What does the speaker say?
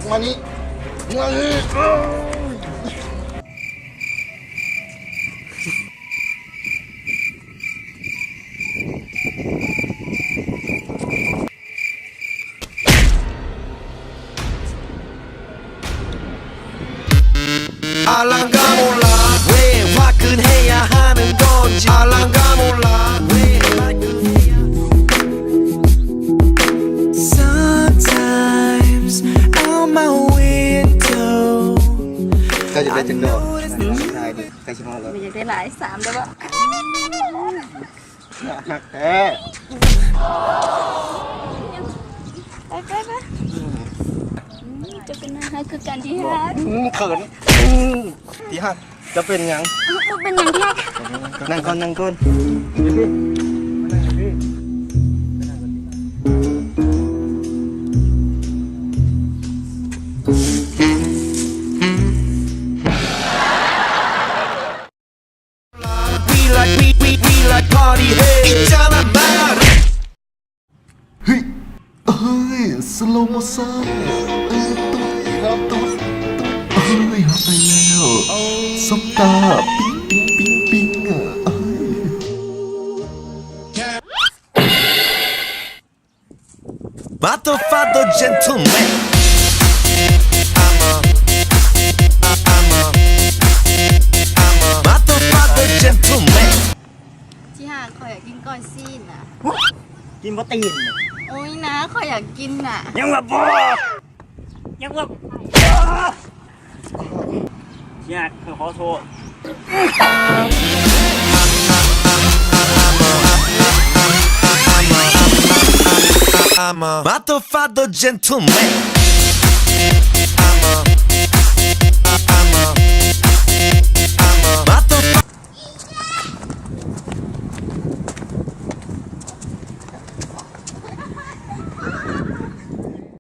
ມານີ້ ມານີ້. ເຈົ້າຢາກໄດ້ຈັກດອກ? ໃກ້ຊິຮອດແລ້ວ. ມັນຢາກໄດ້ຫຼາຍ ສາມໄດ້ບໍ່? ຮັກແທ້. ໄປ ໄປ ໄປ. ອືມ ເຈົ້າກໍໜ້າຮັກຄືກັນທີ່ຮັກ. ອືມ ເຂີນ. ອືມ ທີ່ຮັກ ເຈົ້າເປັນຫຍັງ? ບໍ່ເປັນຫຍັງທີ່ຮັກ. ນັ່ງກ່ອນ ນັ່ງກ່ອນ. ຢູ່ພີ້ ມານັ່ງຢູ່ພີ້. ເຮີ້ຍ ເຮີ້ຍ ສະໂລໂມຊັນ ເອີ ຕຸດ ຕຸດ ຕຸດ ເຮີ້ຍ ຮັບໄປແລ້ວ ສົບຕາ ປິງ ປິງ ປິງ ປິງ ເອີ. Motherfucker gentleman. I'm a, I'm a, I'm a motherfucker gentleman. ທີ່หา ข้อยอยากกินก้อยซี้นน่ะ กินบ่ตีน โอ๊ยนะ ข้อยอยากกินน่ะ ยังว่าบ่ ยังว่า ຍາກ ຂ້ອຍຂໍໂທດ. I'm a motherfucker gentleman. I'm a